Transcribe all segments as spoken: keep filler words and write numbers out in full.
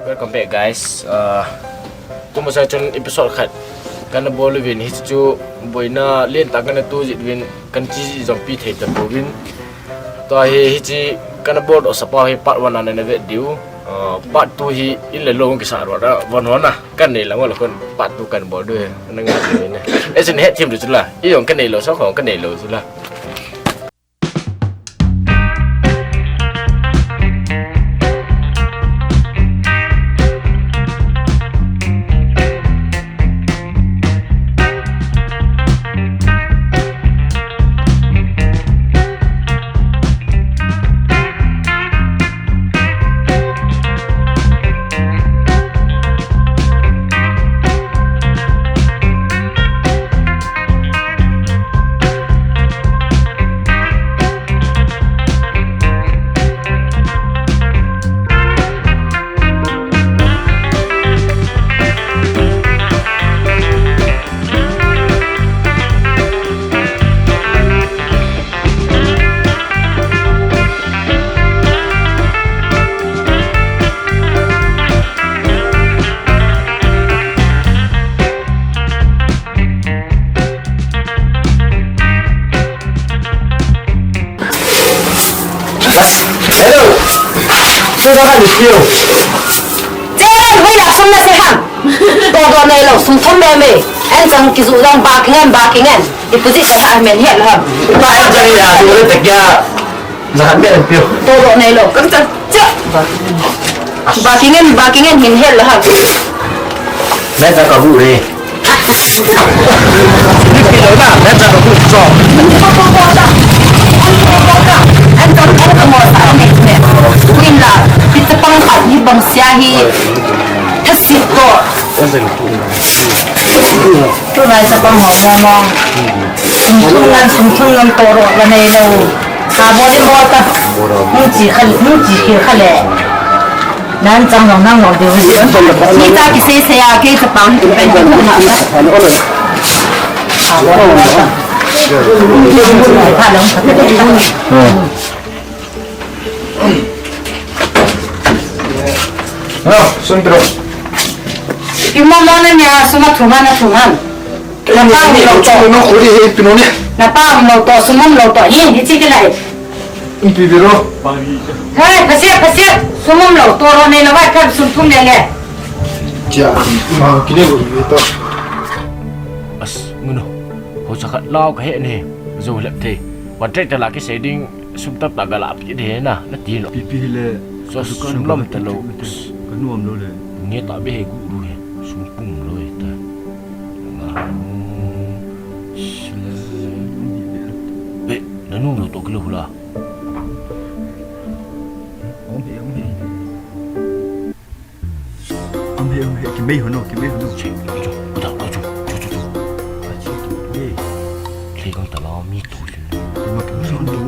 Welcome back, guys. Uh, tumasa chun episode khat kana bol uvin, hichu boina lentah kana to jeh uvin kana che jompi thei tapouvin. Tua hi hiche kana boldoh sapa hi part one a nana vet diu. Uh, part two hi in le lou kisah ro da von hon a. Kana nei lang wala kon part two kana bol diu hi. Nang ngah ne. Esin het thim diu chula. I jong kana nei lou, sa khong kana nei lou chula. Hello. Sum khat ni piu. Chen, hoiya sum nasei ham? Todoh neilou, sum thum mei mei. An chang kiju jong ba kingen, ba kingen. Deposit kasah men het lou ham? Ba an chang ya, tu le tak ya. Jahat me an piu. Todoh neilou. Kam chang. Cha. Ba kingen, ba kingen hin het lou ham? Me ta ka bu re. Ni pi lo na, me ta ka bu cho. Ni pa pa pa ta. Ni pa pa ta. An ta an ka mo sa ne ne. Win la. Pi ta pang khat ni bang sia hi. Tha si ko. Tunai chapang ho jong mo. Sum thum ngan, sum thum ngan todoh la neilou. Ka bol in bol ta. Hung chi kha, hung chi khel kha le. Nan chang jong nang lo diu. Ni ta kisei sei a, kei chapang hi pen tu na. Ka bol in bol ta. Hung chi khel kha le. Hello, sum piro. Pi mo mo na nia, sum a thum a na thum a. Na pa um lou to. Na pa um lou to, sum um lou to. Hi, hiche kilai. Ipi piro. Hai, phasia, phasia. Sum um lou to, ro nei lou vai, ka sum thum le le. Cha, ma kile ko to. As, nguno. Ho cha khat lau ka he ne. Jou lep thei. Wan trei ta la kisei ding. Sum tamtah gala pi de na, nati lou. Ipi hile, so ka dukan sum lom talou. Ka nuam lou le. Nge ta be he gu ru he. Sum pung lou he ta. Nga. Be, na nu lou to kilo hula. Om he, om he. Am he, am he, kimei hon o, kimei hon o. Che, cho, cho, cho, cho, cho, cho. A che, kimei. Che kang ta la mi tu. Ma tu son tu.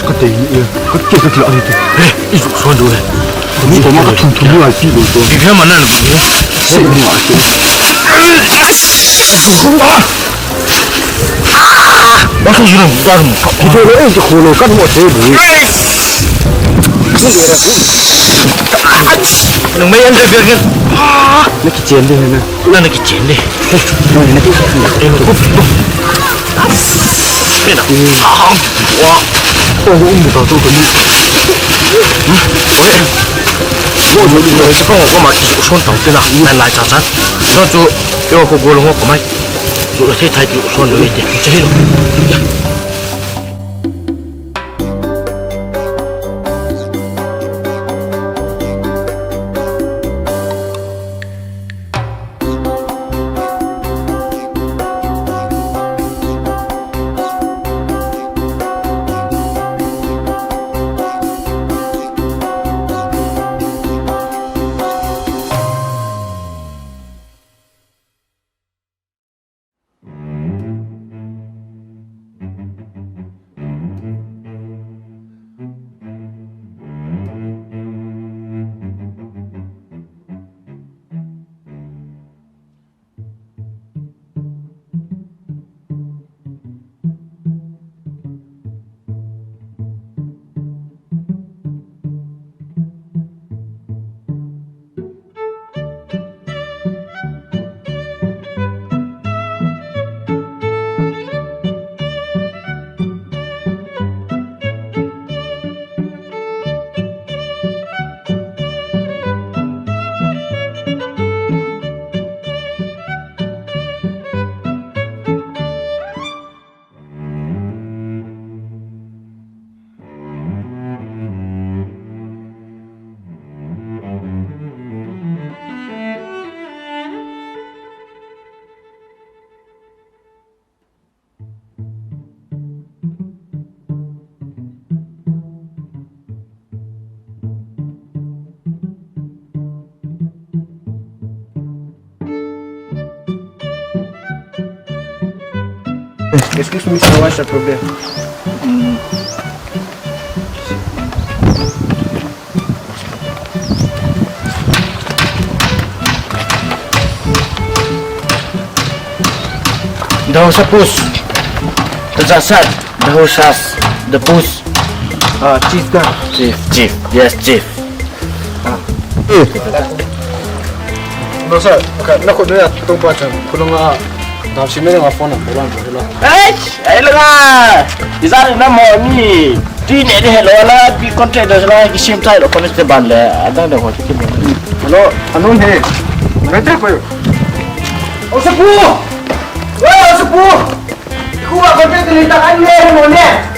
Ka tei ni e, ka tei ka tila ni te. Eh, i ju suan do e. Ni ko ma ka thum thum ni ai pi do to. Ni khe ma nan ba ni. Se ni ai pi. Ba ka ju na ba mu. Ki to lo e ki ko lo ka mo te bu. Nung mai an de biar kan. Na ki chen de na. Na na ki chen de. Na na ki chen de. Pena. Ahang. Wa. Oh, um, ta tu kani. Oi. Wo, wo, wo, ko ma ki son tang tena. Na lai cha cha. So chu, yo ko go lo ko mai. Lo se thai ki son lo te. Che lo. Ya. Excuse me, sir, what's the problem? The house push. The zasad. The house has. The push. Ah, chief ka. Chief, chief. Yes, chief. Ah. No, sir. Okay, na ko na tong pa chan. Ko nga. Dam si me nga phone na ko lang ko la. Ai, ai la nga. Izan na mo ni. Tui ne de hello la, pi contract da la, ki sim tai lo, contract ban le. Adang da ho ki. Hello, anu he. Ngai te ko. O se pu. O se pu. Ku ba contract ni ta kan le mo ne.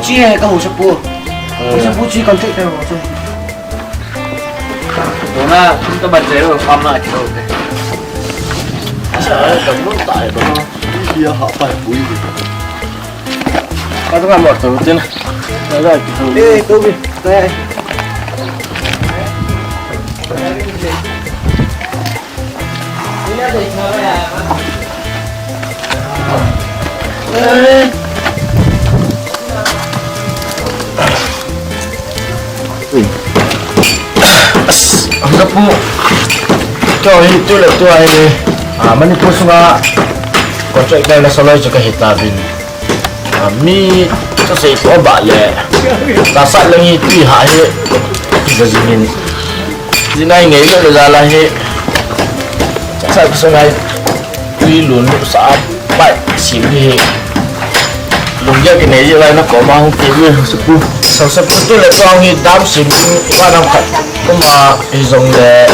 Chi he ka hausa pu. Hausa pu chi contract te ho chu. Dona, tum ta ban jai ro, farm na a kilo te. Asa, ka mun ta e dona. Ia ha pa bui. Ka ta mo to tin. Ka la ki to. Eh, to bi. Ka. Ui. As, ang gapu. Kau hi tu le tu ai. Ah, Manipur sunga contractor na saloi chu ka hita bin. Ah, mi ka sei ko ba le. Ka sa lang hi ti ha hi. Ti ga jingin. Jinai ngei lo le jala hi. Sa ka sungai. Tui lun sa pai sim hi. Lungya ki nei lai na ko ma hung ti wi su pu. Sa sa pu tu le tong hi dam sim wa nam khat. Kuma hi jong le.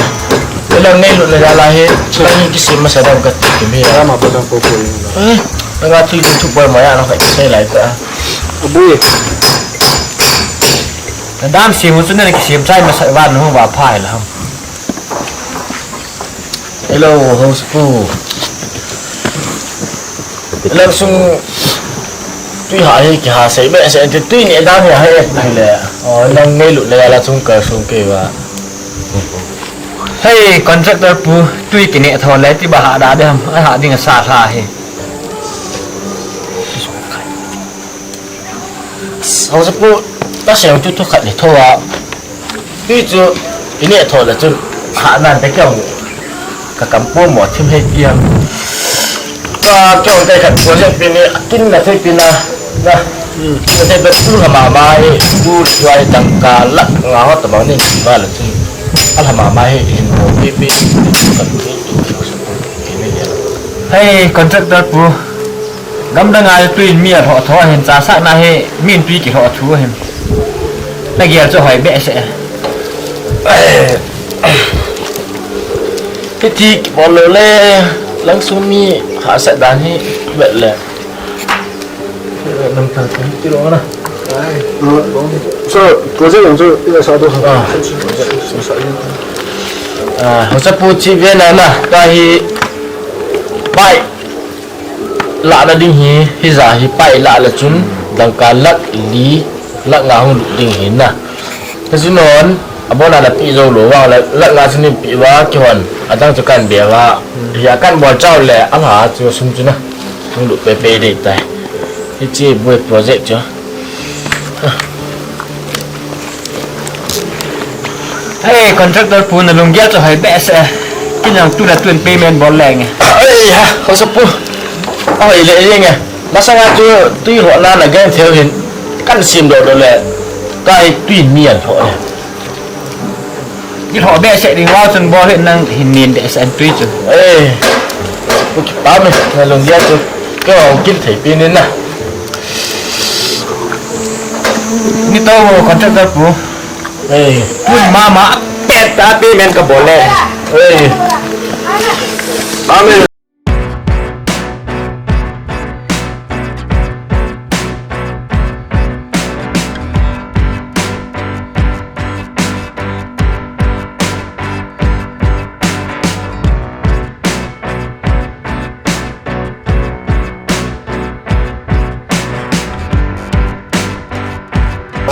Ilang nei lun le jala hi. Lang hi ki sim ma sa dam ka ti ki mi. Dam a pa dam ko ko. Eh, nga tui lun tu pa ma ya na khat sei lai ta. Abui. Dam sim hu chu na ki sim chai ma sa wa nu wa phai la. Hello, house pu. Lang sung tui ha hi ki ha sei be sei ti tui ni dam hi ha e ti le. O lang nei lu le la chung ka sung ke wa. Hey, contractor pu, tui ki ne tho le ti ba ha da de ham, a ha ding sa tha hi. House pu, ta sei tu tu khat ni tho wa. Tui chu, i ne tho le chun, kha nan te keu. Ka kam po mo thim hei piang. Ka keu te khat project pi ni, kin na thei pi na. Na. Hmm. Kin na thei pe tu ha ma ma e, tu le tu ai tang ka lak nga ho ta bang ni, ba le chun. Al ha ma ma e, in mo pi pi, ka pi pi. Hei, contractor pu. Gamdang a tui in mi a lhoh tho hin cha sa na he, min tui ki lhoh thu hin. Na gel chu hoi be se. Hiti ki bol lo le, lang sung mi ha sa dan hi vet le. Nang ta ti lo na. Sir, project yang chu ila sa do. Ah. Ah, house pu chi ve na na, ta hi pai. Lah na ding hi, hi ja hi pai lah le chun, dangka lak li, lak nga hung lut ding hi na. Ka chu non, abon a na pi jo lo wa, lak nga chu ni pi wa, ki hon, adang chu kan be wa. Hi a kan bol chau le, a ha chu sum chu na. Hung lut pe pe dei tai. Hi chi bui project chu. Hey, contractor pu na lunggel chu hoi be se. Kin lang tu la tun payment bol leng e. Ai ha, house pu. A hoi le leng e. Masanga chu tui ho na na gen theo hin. Kan sim do do le. Kai tui mi an ho e. Ki lhoh be se ding wa chun bol hin nang hin nin de se an tui chu. Eh. Ko ki pa me na lunggel chu. Ko kin thei pi nin na. Ni to contractor pu. Eh. Tun mama pet ta payment ka bol le. Eh. Pa me.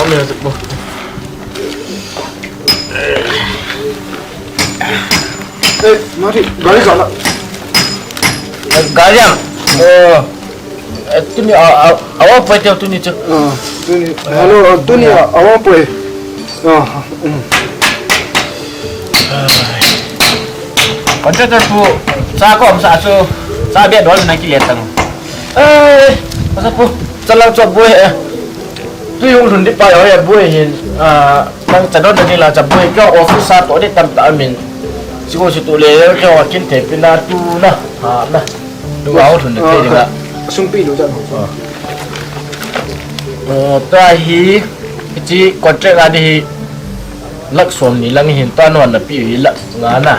Eh, mari, gari kana. Gari am. Oh. Eh, tuni a, a, awa poi teu tuni chu. Ah, tuni. Hello, ah, tuni a, awa poi. Ah, um. Contractor pu, sa ko am sa chu, sa bia dol na ki le tang. Eh, sa pu, sa lang chop boi eh. Tu yung lhun di pa yo ya boi hin, ah, Nang chadon na ding la chaboi ka office a to ding tamtah amin. Siko si tu le ka wa kin the pina tu na. Ha na. Tu au thun de te ding la. Sung pi lu chan. Oh, ta hi chi contract a di hi lakh som ni lang hin ta non na pi hi lakh nga na.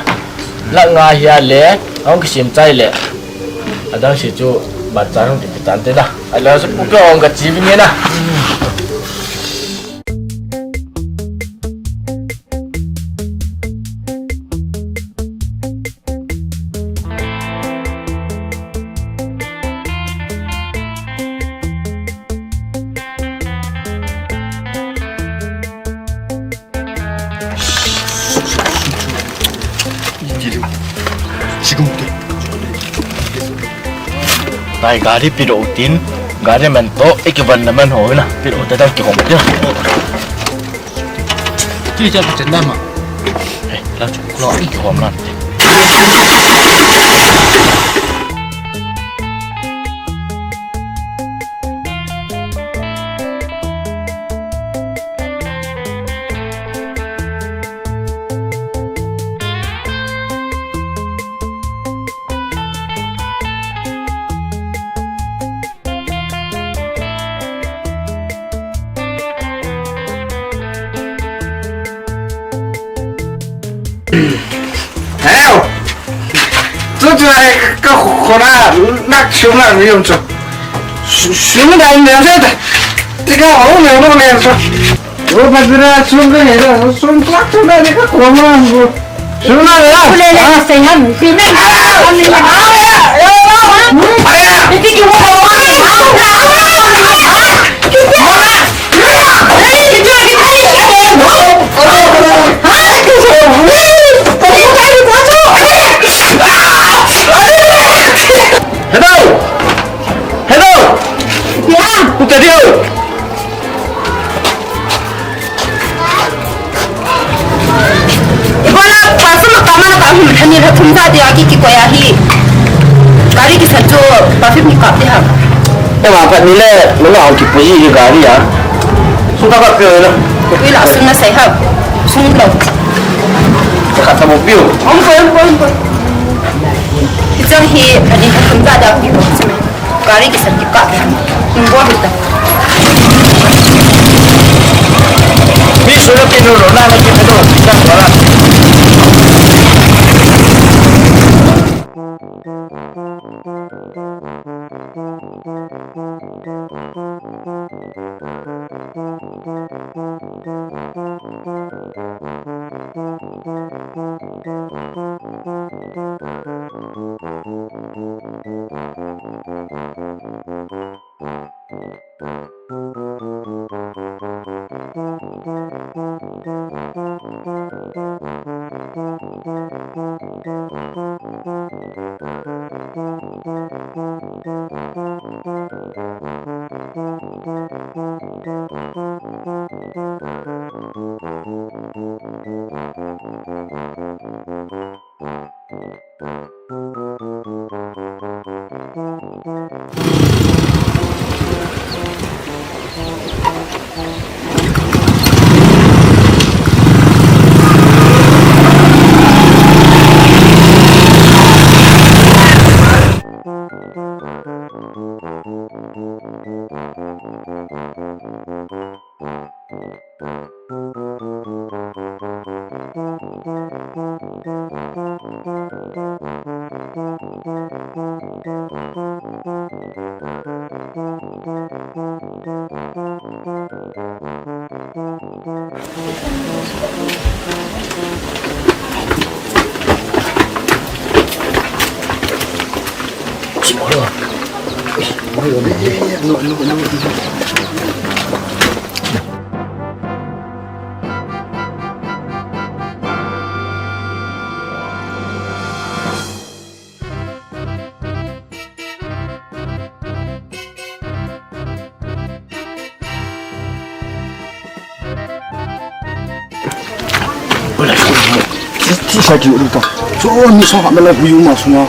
Lakh nga hi a le, ang kisim chai le. Adang si chu ba chan hung ti pi tan te na. A le su pu ka ong ka chi bi ni na. Dai gari piro utin, gari man to, iki van na man ho na, piro utin dang kihom utin. Ti cha pa chen dama. Eh, la chu lo iki hom lan. Hello. Chu chu ai ka khona nak sum na mi um chu. Sum na mi um chu. Ti ka ho mi um ne chu. Wo pa dira sum ka he da sum tlak chu na ni ka khona. Suna ya. Kule le, ha? Sai ham. Sina. Ani. Iti ki mo. Hello. Hello. Ya. Uta dia. Ibola perfume kap mana kap hum thani la thum ja dia ki ki koya hi. Gari ki sa jo perfume ni kap dia. Ema pat ni le, nunga hung kipuji hi gari a. Sung ka kap pio na. Ui la sung na sai ha. Sung lo. Ka kap ta mo pio. Om ko, om ko, om ko. Ichang hi, ani thum ja dia ki hum. Gari ki sa ki kap. Ning bol hita. Mi sura ke no lo na ke no. Sa wala. Ti sa ti u ta. So ni sa ha me la bu yu ma su ma.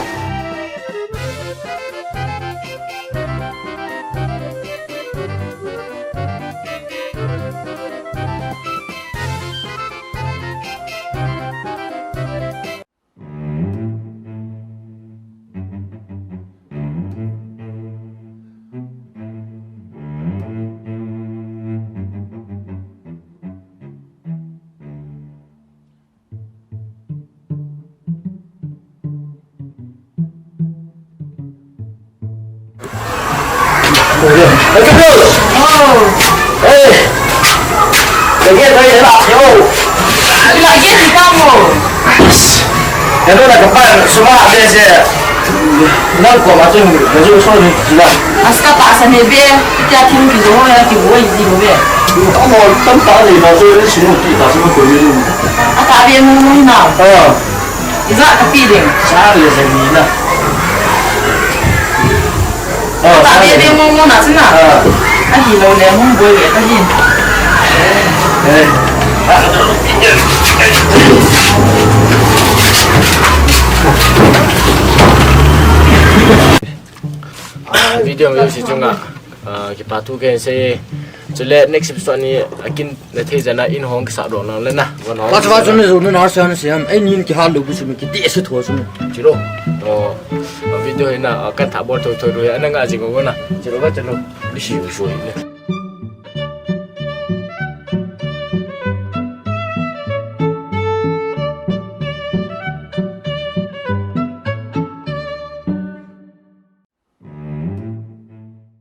Hello, na kapan, suma, bese. Nang ko ma tu, na ju so ni, na. Aska pa sa ne be, tia thim ki jo ya ki wo ji lo be. Amo tam ta ni ba so ni sinu ti ta sinu ko ni. Ata be mu mu na. Ah. Iza ka pi ding. Sa le sa ni na. Ah, ata sa be ni. Be mu mu na sina. Ah. Ahi lo le mu boi le ta hin. Eh. Video mi si chunga, ah, kipa thu ken sei. Chule next episode ni akin na thei jana in hong kisa do na le na. Wa chu wa chu ni zu nu na sa ni siam. Ei nin ki ha lu bu chu mi ki ti se tho chu mi. Chiro. Oh, video hi na, ah, kan tha bol tho tho ru ya na nga jing o na. Chiro ba chiro. Ni si u so hi ne.